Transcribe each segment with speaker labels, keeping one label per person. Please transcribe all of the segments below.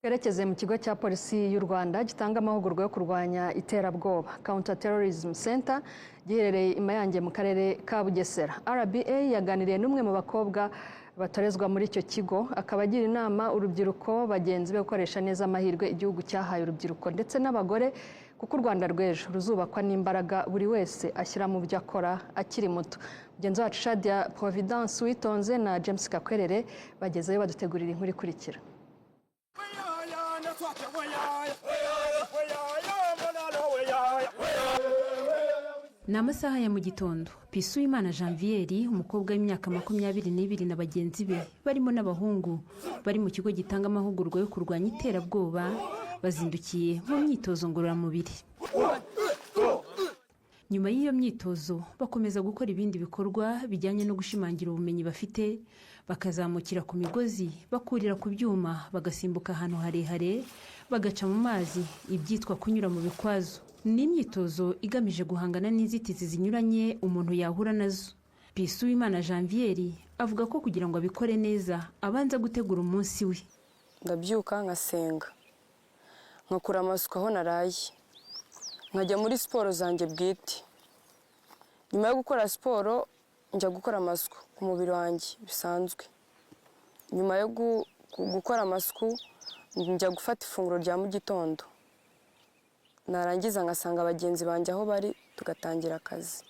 Speaker 1: Twerekeze mu kigo cya Polisi y'u Rwanda gitanga amahugurwa yo kurwanya iterabwoba, Counter Terrorism Center, giherereye i Mayange mu karere ka Bugesera. RBA yaganiriye n'umwe mu bakobwa batorezwa muri icyo kigo, akaba agira inama urubyiruko bagenzi be gukoresha neza amahirwe igihugu cyahaye urubyiruko ndetse n'abagore, kuko u Rwanda rw'ejo ruzubakwa n'imbaraga buri wese ashyira mu byo akora akiri muto. Mugenzi wacu Shadia Providence Witonze na James Kakwerere bagezeyo badutegurira inkuru ikurikira.
Speaker 2: Ni amasaha ya mu gitondo. Pisuwimana Janvier, umukobwa w'imyaka 22, na bagenzi be barimo n'abahungu bari mu kigo gitanga amahugurwa yo kurwanya iterabwoba, bazindukiye mu myitozo ngororamubiri. Nyuma y'iyo myitozo bakomeza gukora ibindi bikorwa bijyanye no gushimangira ubumenyi bafite, bakazamukira ku migozi, bakurira ku byuma, bagasimbuka ahantu harehare, bagaca mu mazi, ibyitwa kunyura mu bikwazo. Ni imyitozo igamije guhangana n'inzitizi zinyuranye umuntu yahura nazo. Pisuwimana Janvier avuga ko kugira ngo abikore neza abanza gutegura umunsi we.
Speaker 3: Ndabyuka nkasenga, nkakura amasuku aho naraye, nkajya muri siporo zanjye bwite. Nyuma yo gukora siporo njya gukora amasuku ku mubiri wanjye bisanzwe. Nyuma yo gukora amasuku njya gufata ifunguro rya mu gitondo, narangiza ngasanga bagenzi banjye aho bari, tugatangira akazi.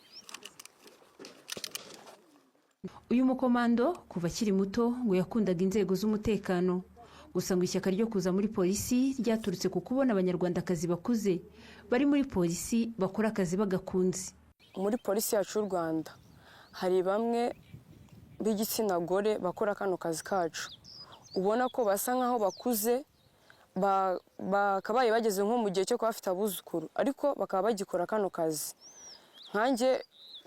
Speaker 2: Uyu mukomando kuva akiri muto ngo yakundaga inzego z'umutekano. Gusa ngo ishyaka ryo kuza muri polisi ryaturutse ku kubona Abanyarwandakazi bakuze bari muri polisi bakora akazi bagakunze.
Speaker 3: Muri polisi yacu y'u Rwanda hari bamwe b'igitsina gore bakora kano kazi kacu, ubona ko basa nkaho bakuze, bakabaye bageze nko mu gihe cyo kuba bafite abuzukuru, ariko bakaba bagikora kano kazi. Nkanjye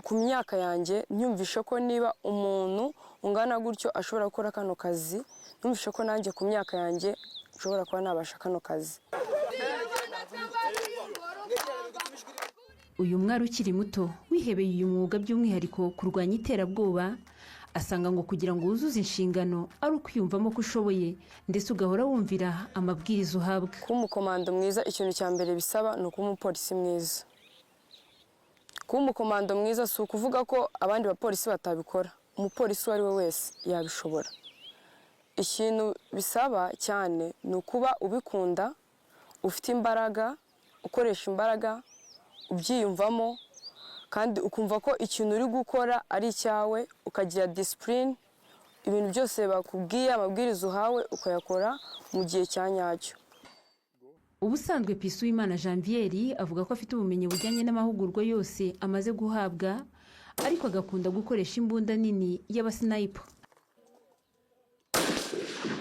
Speaker 3: ku myaka yanjye nyumvishe ko niba umuntu ungana gutyo ashobora gukora kano kazi, numvishe ko nanjye ku myaka yanjye nshobora kuba nabasha kano kazi.
Speaker 2: Uyu mwari ukiri muto wihebeye uyu mwuga, by'umwihariko kurwanya iterabwoba, asanga ngo kugira ngo wuzuze inshingano ari ukwiyumvamo ko ushoboye, ndetse ugahora wumvira amabwiriza uhabwa.
Speaker 3: Kuba umukomando mwiza, ikintu cya mbere bisaba ni ukuba umupolisi mwiza. Kuba umukomando mwiza si ukuvuga ko abandi bapolisi batabikora, umupolisi uwo ari we wese yabishobora. Ikintu bisaba cyane ni ukuba ubikunda, ufite imbaraga, ukoresha imbaraga, ubyiyumvamo, kandi ukumva ko ikintu uri gukora ari icyawe, ukagira disipurine, ibintu byose bakubwiye, amabwiriza uhawe ukayakora mu gihe cya nyacyo.
Speaker 2: Ubusanzwe Pisuwimana Janvier avuga ko afite ubumenyi bujyanye n'amahugurwa yose amaze guhabwa, ariko agakunda gukoresha imbunda nini y'abasniper.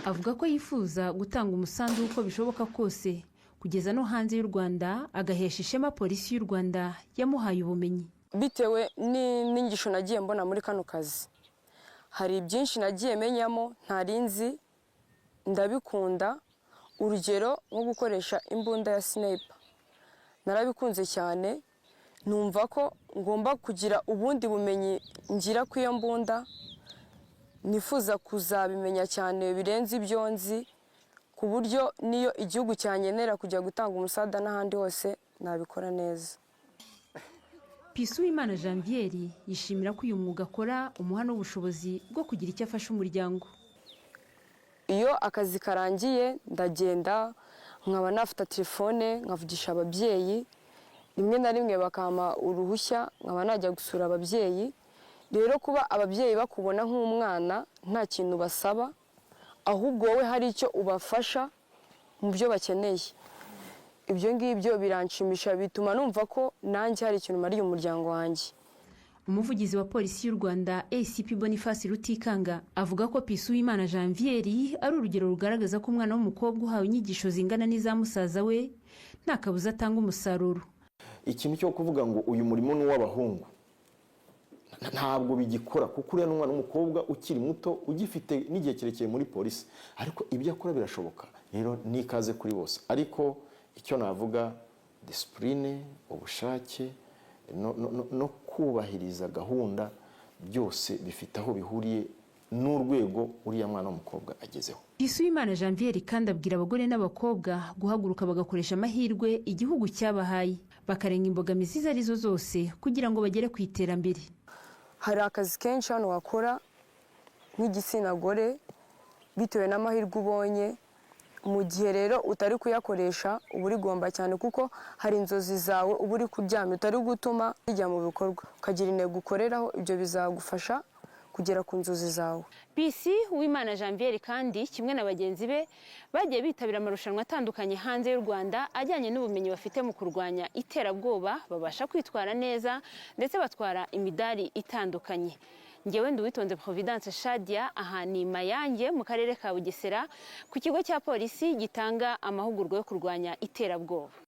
Speaker 2: Avuga ko yifuza gutanga umusanzu uko bishoboka kose kugeza no hanze y'u Rwanda, agahesha ishema Polisi y'u Rwanda yamuhaye ubumenyi.
Speaker 3: Bitewe n'inyigisho nagiye mbona muri kano kazi, hari byinshi nagiye menyamo ntari nzi, ndabikunda. Urugero nko gukoresha imbunda ya sniper, narabikunze cyane, numva ko ngomba kugira ubundi bumenyi ngira ku iyo mbunda, nifuza kuzabimenya cyane birenze ibyo nzi, ku buryo n'iyo igihugu cyankenera kujya gutanga umusada n'ahandi hose nabikora neza.
Speaker 2: Pisuwimana Janvier yishimira ko uyu mwuga akora umuha n'ubushobozi bwo kugira icyo afasha umuryango.
Speaker 3: Iyo akazi karangiye ndagenda nkaba nafata telefone nkavugisha ababyeyi, rimwe na rimwe bakampa uruhushya nkaba najya gusura ababyeyi. Rero kuba ababyeyi bakubona nk'umwana nta kintu basaba, ahubwo wowe hari icyo ubafasha mu byo bakeneye, ibyo ngibyo biranshimisha, bituma numva ko nanjye hari ikintu mariye umuryango wanjye.
Speaker 2: Umuvugizi wa Polisi y'u Rwanda, ACP Boniface Rutikanga, avuga ko Pisuwimana Janvier ari urugero rugaragaza ko umwana w'umukobwa uhawe inyigisho zingana n'iza musaza we nta kabuza atanga umusaruro.
Speaker 4: Ikintu cyo kuvuga ngo uyu murimo ni uw'abahungu ntabwo bigikora, kuko uriya ni umwana w'umukobwa ukiri muto, ugifite n'igihe kirekire muri polisi, ariko ibyo akora birashoboka. Rero ni ikaze kuri bose, ariko icyo navuga, disipurine, ubushake no kubahiriza gahunda, byose bifite aho bihuriye. n'urwego uriya mwana w'umukobwa agezeho.
Speaker 2: Uwimana Janvier kandi abwira abagore n'abakobwa guhaguruka bagakoresha amahirwe igihugu cyabahaye, bakarenga imbogamizi izo arizo zose kugira ngo bagere ku iterambere.
Speaker 3: Hari akazi kenshi hano wakora nk'igitsina gore bitewe n'amahirwe ubonye. Mu gihe rero utari kuyakoresha, uba urigomba cyane, kuko hari inzozi zawe uba uri kuryamya, utari gutuma zijya mu bikorwa. Ukagira intego ukoreraho, ibyo bizagufasha kugera ku nzozi zawe.
Speaker 2: PC Uwimana Janvier kandi kimwe na bagenzi be bagiye bitabira amarushanwa atandukanye hanze y'u Rwanda ajyanye n'ubumenyi bafite mu kurwanya iterabwoba, babasha kwitwara neza ndetse batwara imidari itandukanye. Ngewe Nduwitonze Providence Shadia, aha ni Mayange mu karere ka Bugesera, ku kigo cya polisi gitanga amahugurwa yo kurwanya iterabwoba.